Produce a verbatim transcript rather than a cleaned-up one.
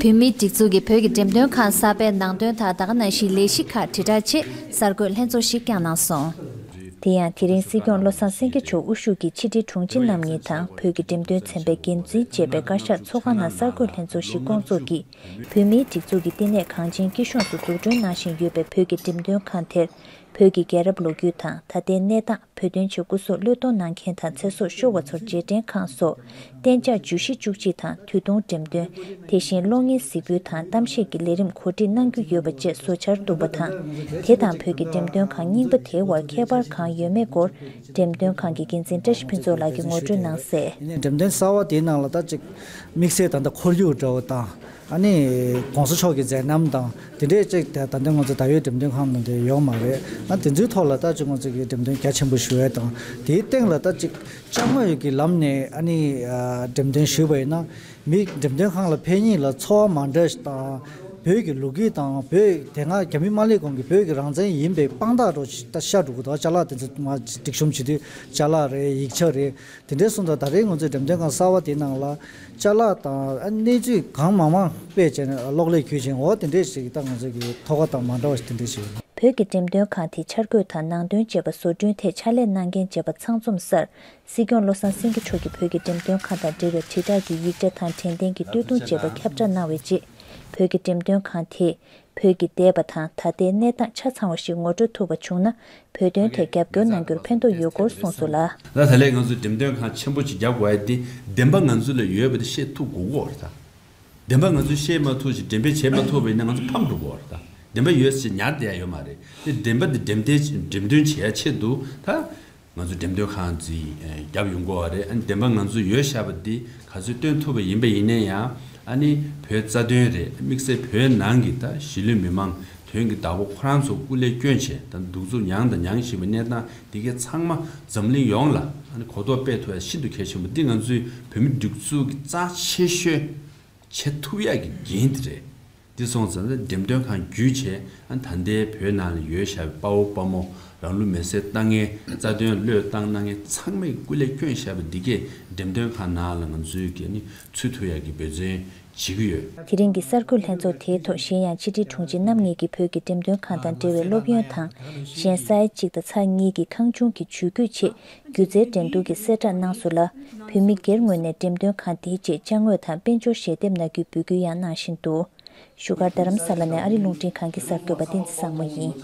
བོད་མིའི་སྒྲིག་འཛུགས་ཀྱི་བོད་ཀྱི་འགྲེམས་སྟོན་ཁང་གསར་པའི་ནང་དོན་དང་ད་ག་ནང་བཞིན་ལས་གཞི་ཁག་དྲིལ་བསྒྲགས་ཆེད་གསར་འགོད་ལྷན་ཚོགས་ཤིག་བསྐྱངས་གནང་སོང་། དེ་ཡང་དེ་རིང་སྲིད་སྐྱོང་བློ་བཟང་སེང་གེ་མཆོག་དབུ་བཞུགས་ཀྱིས་ཕྱི་དྲིལ་དྲུང་ཆེ་རྣམ་གཉིས་དང་བོད་ཀྱི་འགྲེམས་སྟོན་ཚན་པའི་འགན་འཛིན་བཅས་པའི་བཀའ་ཤག་ཚོགས་ཁང་ནང་གསར་འགོད་ལྷན་ཚོགས་ཤིག་བསྐོང་ཚོགས་ཀྱིས། བོད་མིའི་སྒྲིག་འཛུགས་ཀྱི་བསྟི་གནས་གངས་ཅན་སྐྱིད་གཤོངས་སུ་འཛུགས་སྐྲུན་གནང་བཞིན་ཡོད་པའི་བོད་ཀྱི་འགྲེམས་སྟོན་ཁང་དེར། བོད་ཀྱི་རྒྱལ་རབས་ལོ་རྒྱུས་དང་ད་ལྟའི་གནས་སྟངས། བོད་དོན་ཆེད་སྐུ་སྲོག་བློས་གཏོང་གནང་མཁན་དང་ཚེ་སྲོག་ཤོར་བ་ཚོར་རྗེས་དྲན་ཁང་སོགས། གཏན་འཇགས་བརྗོད་གཞི་བཅུ་གཅིག་དང་དུས་ཐུང་འགྲེམས་སྟོན། དེ་བཞིན་གློག་བརྙན་གཟིགས་འབུལ་དང་གཏམ་བཤད་ཀྱི་ལས་རིམ་གོ་སྒྲིག་གནང་རྒྱུ་ཡོད་པ་བཅས་བཟོ་འཆར་འདུག་པ་དང་། དེ་དང་བོད་ཀྱི་འགྲེམས་སྟོན་ཁང་རྙིང་པ་དེའི་དབར་ཁྱད་པར་གང་ཡོད་མེད་སྐོར། འགྲེམས་སྟོན་ཁང་གི་འགན་འཛིན་བཀྲ་ཤིས་ཕུན་ཚོགས་ལགས་ཀྱིས་ངོ་སྤྲོད་གནང་གསལ། ཡིན་ནའི་འགྲེམས་སྟོན་གསར་བ་དེའི་ནང་ལ་ད་ཅིག་དམིགས་བསལ་ད་ལྟ་ཁོར་ཡུག་འདྲ་བོ་དང་། ཨ་ནི་༸གོང་ས་མཆོག་གི་མཛད་རྣམ་དང་དེ་འདྲས་ཅིག་ད་ད་ལྟ་ང་ཚོ་ད་ཡོད་འགྲེམས་སྟོན་ཁང་ནང་དེ་ཡོད་མ་རེད། ཨ་དེ་ཚོའི་ཐོག་ལ་ད་ཅིག་ང་ཚོ་གི་འགྲེམས་སྟོན་རྒྱ་ཆེན་པོ་ཞུ་ཡས་དང་། དེའི་སྟེང་ལ་ད་ཅིག་ཅ་དངོས་ཀྱི་ལམ་ནས་ཨ་ནི་ཨ་འགྲེམས་སྟོན་ཞུས་པ་ཡིན་ན། མི་འགྲེམས་སྟོན་ཁང་ལ་ཕེབས་མཁན་ལ་ཚོར་བ་མ་འདྲ་ཞིག་དང་། བོད་ཀྱི་ལོ་རྒྱུས་དང་བོད་དེ་སྔ་རྒྱ་མི་མ་སླེབས་གོང་གི་བོད་ཀྱི་རང་བཙན་ཡིན་པའི་དཔང་རྟགས་འདྲ་ཞིག་ད་ཤར་འགྲོ་གི་འདུག་ཅ་ལག་དེ་ཚོ་མ་སྒྲིག་གཤོམ་བྱེད་དུས་ཅ་ལག་རེད། ཡིག་ཆ་རེད། དེ་འདྲའི་སོང་ཙང་ད་རེས་ང་ཚོའི་འགྲེམས་སྟོན་ཁང་གསར་བ་དེའི་ནང་ལ་ཅ་ལག་དང་ཨ་གནས་ཚུལ་གང་མང་མང་སྤེལ་བྱས་ནས་གློག་ཀླད་བརྒྱུད་བྱས་འོ་དེ་འདྲས་ཞིག་ད་ང་ཚོ་གི་ཐོག་ཁ་དང་མ་འདྲ་བ་ཞིག་དེ་འདྲས་ཞིག་ཡོད། བོད་ཀྱི་འགྲེམས་སྟོན་ཁང་དེ་འཆར་འགོད་དང་ནང་དོན་བཅས་པ་བཟོ་སྐྲུན་ཐད་ཕྱག་ལས་གནང་མཁན་བཅས་པ་ཚང་འཛོམས་སར་སྲིད་སྐྱོང་བློ་བཟང་སེང་གེ་མཆོག་གིས་བོད་ཀྱི་འགྲེམས་སྟོན་ཁང་དང་འབྲེལ་བའི་དྲིལ་བསྒྲགས་ཀྱི་ཡིག་ཆ་དང་དྲན་རྟེན་གྱི་སྟོད་ཐུང་བཅས་པ་ཁྱབ་བསྒྲགས་གནང་བའི་རྗེས། བོད་ཀྱི་འགྲེམས་སྟོན་ཁང་དེས། བོད་ཀྱི་འདས་པ་དང་ད་ལྟའི་གནས་སྟངས་ཆ་ཚང་བ་ཞིག་ངོ་སྤྲོད་ཐུབ་པ་བྱུང་ན་བོད་དོན་ཐད་རྒྱབ་སྐྱོར་གནང་རྒྱུར་ཕན་ཐོགས་ཡོད་སྐོར་གསུངས་སོང་ལ། ད་ད་ལན་ང་ཚོའི་འགྲེམས་སྟོན་ཁང་ཆེན་པོ་ཅིག་རྒྱག་དགོས་ཡ་དེ་བདེན་པ་ང་ཚོ་ལ་ཡོད་པ་དེ་ཤེས་ཐུབ་དགོས་ཀྱི་ཡོད་རེད་ད། བདེན་པ་ང་ཚོས་ཤེས་མ་ཐུབ་ཅིག་འགྲེམས་སྤེལ་བྱེད་མ་ཐུབ་པ་ཡིན་ན་ང་ཚོ་ཕམ་འགྲོ་གི་ཡོད་རེད་ད། བདེན་པ་ཡོད་ཟེར་ཉར་བསྡད་ཡ་ཡོད་མ་རེད་དེ། བདེན་པ་དེ་འགྲེམས་སྟོན་འགྲེམས་སྟོན་བྱེད་ཡ་ཆེད་དུ་ད། ང་ཚོ་འགྲེམས་སྟོན་ཁང་ཅིག་ཨ་བརྒྱབ་ཡོང་གི་ཡོད་རེད། ཨ་ནི་བདེན་པ་ང་ཚོ་ཡོད་བཞག་པ་འདི་ག་ཚོད་སྟོན་ཐུབ་པ་ཡིན་པ་ཡིན་ན་ཡང་ཨ་ནི་བོད་རྩ་དོན་རེད། དམིགས་བསལ་བོད་ནང་གི་ད་གཞིས་ལུས་མི་མང་དོན་གྱི་བདག་པོ་ཁོ་རང་ཚོ་སྐུ་ལས་བསྐྱོན་བྱས་ད་གདུག་རྩུབ་མྱངས་དང་མྱང་བཞིན་པའི་གནས་སྟངས་འདི་གའི་ཚང་མ་འཛམ་གླིང་ཡོངས་ལ་ཨ་ནི་གོ་རྟོགས་སྤེལ་ཐུབ་ཡ་ཤིན་ཏུ་གལ་ཆེན་པོ་འདི་ང་ཚོའི་བོད་མི་སྒྲིག་འཛུགས་ཀྱི་རྩ་ཆེ་ཤོས་བྱེད་ཐུབ་ཡ་གི་འགན་འདི་རེད། འདི་སོང་ཙང་འགྲེམས་སྟོན་ཁང་བརྒྱུད་བྱས་ཨ་ད་ལྟའི་བོད་ནང་ལ་ཡོད་བཞག་པའི་དཔའ་བོ་དཔའ་མོ་རང་ལུས་མེར་སྲེག་བཏང་མཁན་རྩ་དོན་བློས་བཏང་གནང་མཁན་ཚང་མས་སྐུ་ལས་བསྐྱོན་བཞག་པ་འདི་གས་འགྲེམས་སྟོན་ཁང་ནང་ལ་ང་ཚོས་ཀྱི་ནི་ཚུད་ཐུབ་ཡག་གི་འབད་བརྩོན་བྱེད་ཀྱི་ཡོད། དེ་རིང་གི་གསར་འགོད་ལྷན་ཚོགས་དེའི་ཐོག་གཞན་ཡང་ཕྱི་དྲིལ་དྲུང་ཆེ་རྣམ་གཉིས་ཀྱིས་བོད་ཀྱི་འགྲེམས་སྟོན་ཁང་དང་འབྲེལ་བའི་སློབ་ཡོན་དང་གཞན་ས་ཡ་གཅིག་དང་ཚེག་གཉིས་ཀྱི་ཁང་ཆུང་གི་ཇུས་འགོད་ཆེད་སྒྱུ་རྩལ་འགྲན་བསྡུར་གྱི་གསལ་བསྒྲགས་གནང་སོང་ལ། བོད་མི་སྒེར་ངོས་ནས་འགྲེམས་སྟོན་ཁང་དེའི་ཆེད་ཅ་དངོས་དང་དཔལ་འབྱོར་ཞལ་འདེབས་གནང་རྒྱུའི་འབོད་སྐུལ་ཡང་གནང་བཞིན་འདུག་བཞུགས་སྒར་རྡ་རམ་ས་ལ་ནས་ཨ་རི་རླུང་འཕྲིན་ཁང་གི་གསར་འགོད་པ་བསྟན་འཛིན་བཟང་མོ་ཡིན།